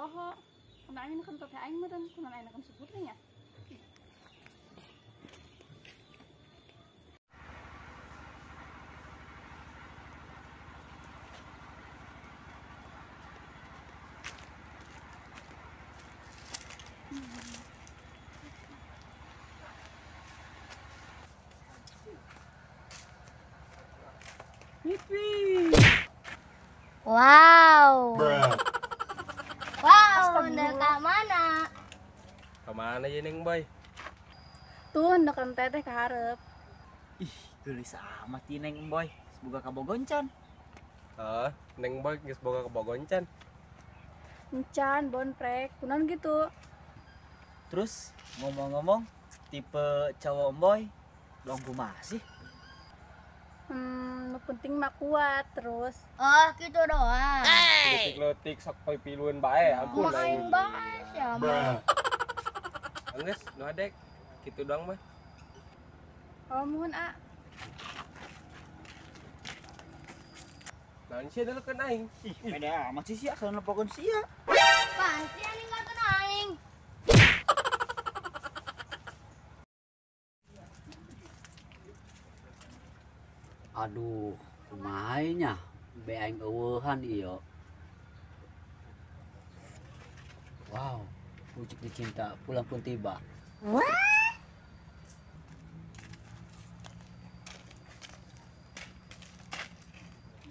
Poho. Kana aing kan teteh aing meureun, kunaon aing kan sebutnya nya. Yippee. Wow. Wow, udah ke mana? Kemana ya Neng Boy? Tuh, ndek teteh ke hareup. Ih, geulis amat ieu Neng Boy. Semoga kabogoncan. Heeh, Neng Boy geus boga kabogoncan. Encan, bonprek, kunaon gitu. Terus ngomong-ngomong, tipe cowok Boy dong kumaha sih? Nu penting mah kuat terus. Oh, gitu doang. Leutik-leutik sok poe pilueun bae, ampun aing bae sia mah. Geus, nu adek. Kitu doang mah. Oh, muhun a. Naon sia deukeun aing? Ih, pede amat sih sia kalau nepokeun sia. Pan sia ninggalkeun aing. Aduh, kumaha nya? Be aing eueuhan ieu. Wow, pucuk dicinta pulang pun tiba.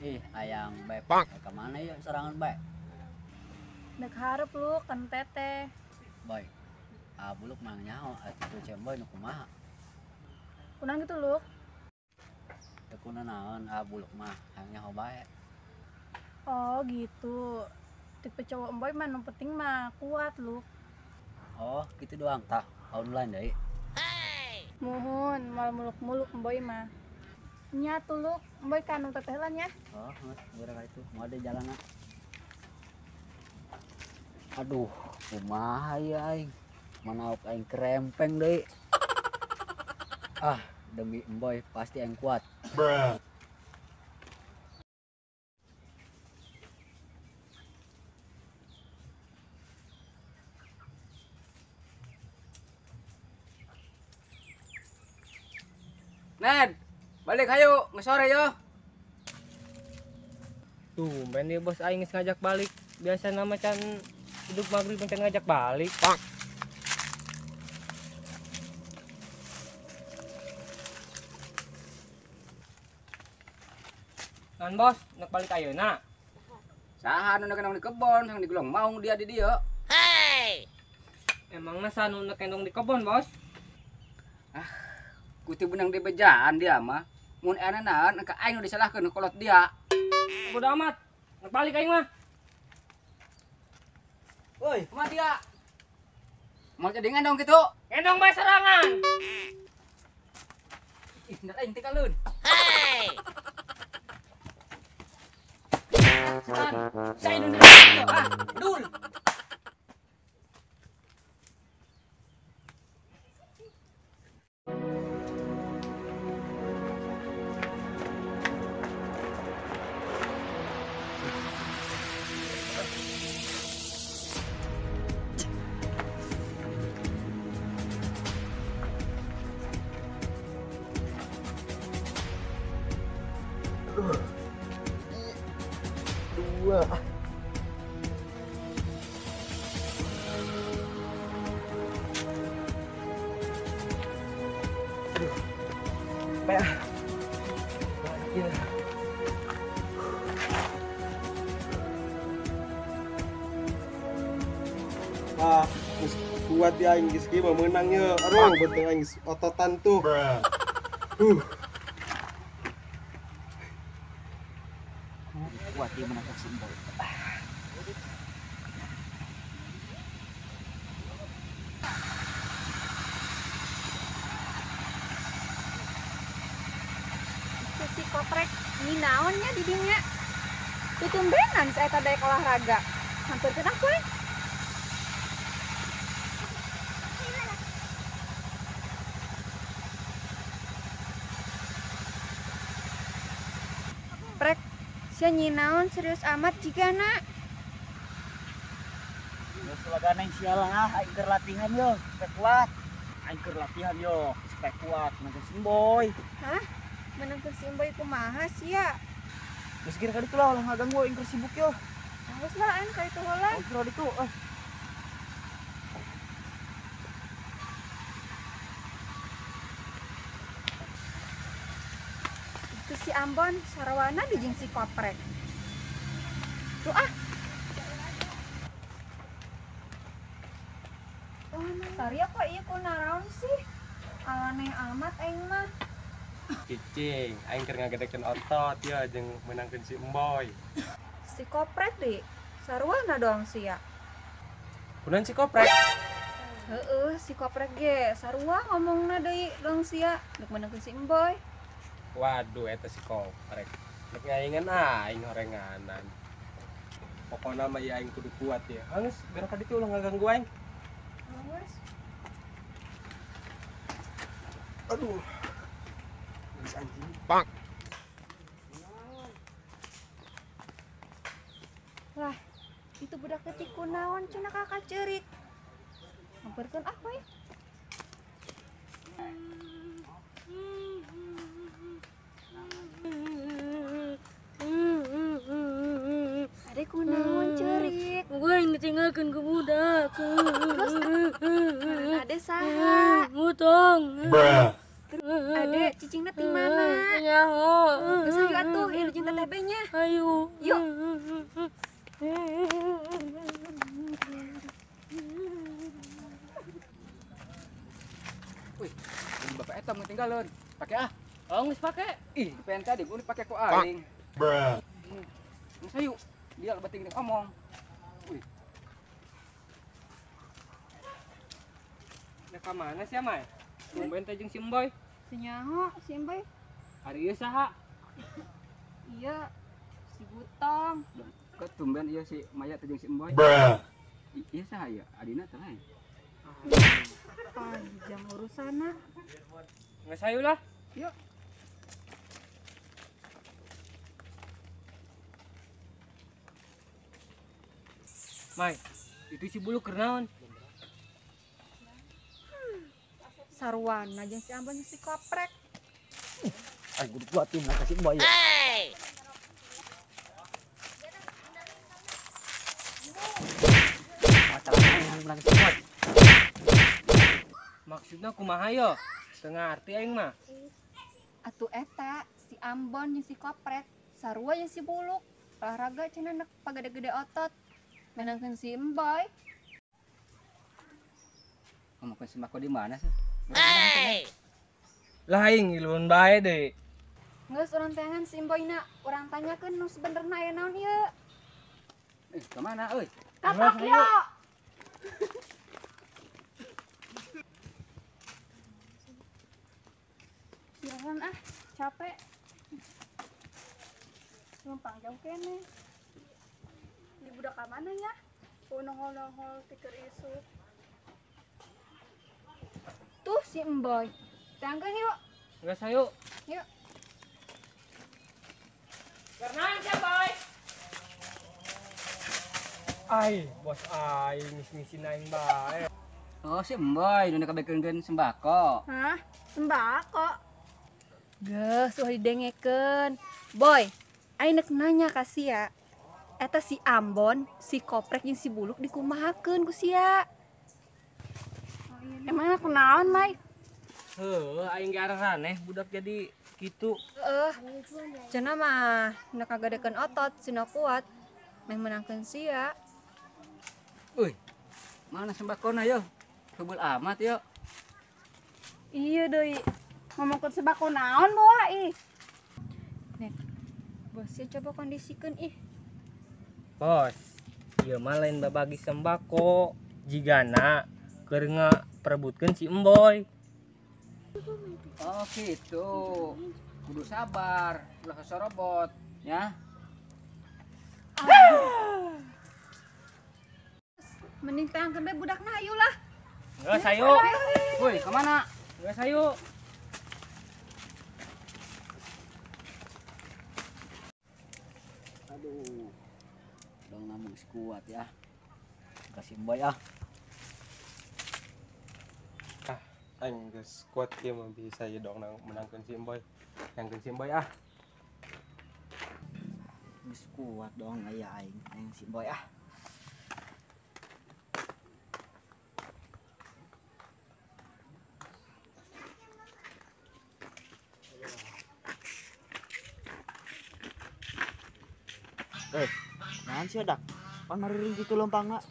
Ih, ayang beb, ke mana ya serangan bae? Dek hareup lu kan teteh. Boy, buluk mang nyaho atuh cemboy nu kumaha? Kunaon gitu lu? Teu kunaon buluk mah hayang nyaho bae. Oh, gitu. Tipe cowok emboy mah nu penting mah kuat lu. Oh, gitu doang tah online deui. Hey. Muhun, mal muluk-muluk emboy mah. Nya tuh lu, emboy ka nu teteh lah nya. Oh, geura ka itu, moal deui jalanna. Aduh, kumaha ya aing? Manaok aing kerempeng deui. Ah, demi emboy pasti aing kuat. Bruh. Ned, balik hayu, geus sore yo. Tuh, main dia bos aing geus ngajak balik. Biasa nama can hidup maghrib can ngajak balik. Pak. Kan bos, nek balik ayeuna. Saha nu nek di kebon, sang digulung maung dia di dieu. Hey. Emangna saha nu nek endong di kebon, Bos? Ah, kuti benang di bejaan dia mah. Mun aya naon ka aing nu disalahkeun kolot dia. Bodo amat. Nek balik aing mah. Woi, kumaha dia? Mau jadi ngendong kitu? Ngendong bae serangan. Ih, ndak aing teh kalun. Hey. Saya nunduk, ah, bedul. Dua. Aduh. Peh. Ya. Ah, geus kuat ya aing geus kieu mah meunang ye. Aduh, betul aing geus ototan tuh. Kuat dia menangkap si Boy. Si koprek ini naonnya di dinya. Tutumbenan saya tadi olahraga. Hampir kena kowe. Prek, sia nyinaon serius amat jigana. Ulah ganeng sia lah, aing keur latihan yo, supaya kuat. Aing keur latihan yo, supaya kuat menangkeun si Emboy. Hah? Menangkeun si Emboy kumaha sia? Geus kira ka ditu lah, ulah ngaganggu aing keur sibuk yo. Geus lah aing ka itu heula. Oh, kira ditu ah. Itu si Ambon sarwana di jeung si Koprek. Tuh ah. Saria kok ieu kunaraon sih? Aneh amat aing mah. Cicing, aing keur ngagedekeun otot ya jeung meunangkeun si Emboy. Si Koprek deui, sarwana doang sia. Kunaon si Koprek? Heeh, si Koprek ge sarua ngomongna deui doang sia, rek meunangkeun si Emboy. Waduh, eta si Koprek. Rek ngaingan aing horenganan. Pokona mah ieu aing kudu kuat ya. Geus, beres ka ditu ulah ngaganggu aing. Aduh. Geus anjing. Bang. Lah, itu budak leutik kunaon cenah kakak ceurik. Sampeurkeun ah we. Ade kunaon ceurik? Gue yang ditinggalkan ke budak. Terus ade saha? Mutong. Ade cicingna ti mana? Nyaho. Geus hayu atuh ieu jeung teteh nya. Ayo. Yuk. Wih, ini bapak eta mau tinggalin. Pake ah. Oh, geus pake. Ih, pengen tadi gua dipake ku aing. Bruh. Geus hayu. Dia lebating ning omong. Wih. Nah, ka mana sia, Mai? Tumben teh jeung si Emboy. Si nyaho, si Emboy. Ari ieu saha? Iya, si Butong. Kok tumben ieu si Maya teh jeung si Emboy? Bruh. Ieu saha ieu? Adina teh lain. Panjang urusanna. Geus hayu lah. Yuk. Mai, itu si Buluk keur naon? Sarwana jeung si Ambon jeung si Koprek. Aing kudu kuat nih menangkeun si Emboy. Hey! Masalah aing menangkeun si Emboy. Maksudna kumaha yo? Teu ngarti aing mah. Atuh eta si Ambon jeung si Koprek, sarua jeung si Buluk. Olahraga cenah nek pagede-gede otot. Menangkeun si Emboy. Ngomongkeun sembako di mana sih? Hey! Lah aing ngiluan bae deui. Geus urang teangan si Emboyna, urang tanyakeun nu sebenerna aya naon ieu. Eh, ka mana euy? Ka Tokyo. Jalan ah, capek. Numpang jauh kene. Di budak ka mana ya? Nongol-nongol tikeur isuk. Tuh si Emboy. Tangkeun yuk. Geus hayu. Yuk. Keur naon sia, Boy? Ai, bos aing ngis-ngisin aing bae. Oh, si Emboy nu kabekeun sembako. Hah? Sembako? Geus ulah didengekeun. Boy, aing nek nanya ka sia. Eta si Ambon, si Koprek jeung si Buluk dikumahakeun ku sia. Emangnya kunaon, Mai? Heuh, aing ge araneh budak jadi kitu. Heeh. Cenah mah nek kagadekeun otot, cenah kuat, meh meunangkeun sia. Uy, mana sembakona yo? Kebul amat yo. Iya deui. Ngomongkeun sembako naon bawa ih. Nek, bos sia coba kondisikeun ih. Bos, ieu mah lain babagi sembako, jigana keur ngaperebutkeun si Emboy. Oh gitu. Kudu sabar, ulah kesorobot, ya. Mending tangkeun bae budakna hayu lah. Geus hayu. Woi, kemana? Geus hayu. Aduh. Dong namung kuat ya. Kasih Emboy ah. Ah, aing geus kuat ieu mah bisa ieu dong menangkeun si Emboy. Nangkeun si Emboy ah. Geus kuat dong aya aing, aing si Emboy ah. Naon sih dak? Pan mariring kitu lempangna.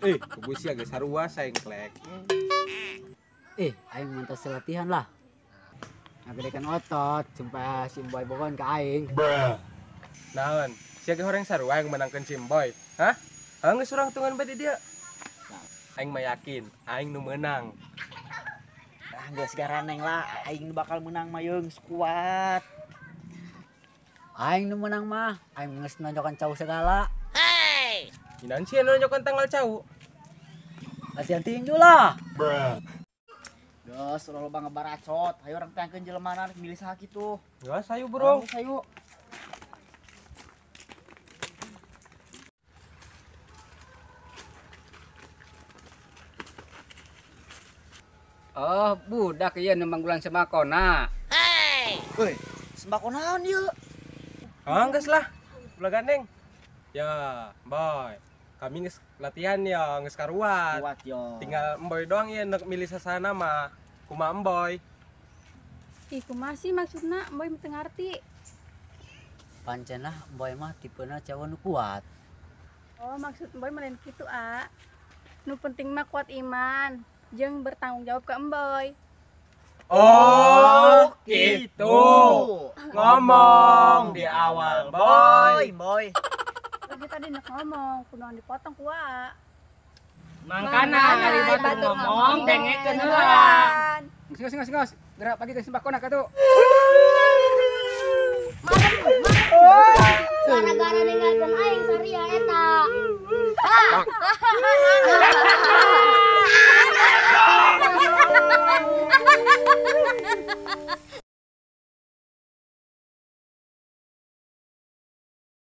Kubu sia geus sarua saing klek. Aing mantas latihan lah. Ngagedekan otot supaya si Emboy bogohan ka aing. Bruh. Naon? Sia ge horeng sarua yang menangkeun si Emboy. Hah? Hah geus urang tungan bae di dieu. Aing mah yakin aing nu meunang. Ah geus garaneng lah, aing nu bakal menang mah yeung kuat. Aing nu menang mah, aing geus nonjokan cau segala. Hey. Naon sih nonjokan tanggal cau? Latihan tinju lah. Bruh. Geus ulah loba ngebaracot, hayu urang tangkeun jelemana rek milih saha kitu. Geus hayu bro. Geus hayu. Oh, budak ieu nu manggulan sembakona. Hey. Euy, sembako naon ieu? Ah, geus lah. Ulah gandeng. Ya, Boy. Kami geus latihan ya, geus karuat. Kuat yo. Tinggal Emboy doang ya nek milih sasana mah. Kumaha Emboy? Ih, kumaha sih maksudna Emboy teu ngarti. Pancen lah Emboy mah tipena cewek nu kuat. Oh, maksud Emboy mah lain kitu, A. Nu penting mah kuat iman, jeung bertanggung jawab ke Emboy. Oh, gitu. Ngomong di awal, Boy. Boy. Lagi tadi nak ngomong, kunaon dipotong ku A. Mangkana ari batur ngomong dengekeun heula. Geus geus geus. Gerak pagi ke sembakona ka tuh. Gara-gara ninggalkeun aing saria eta.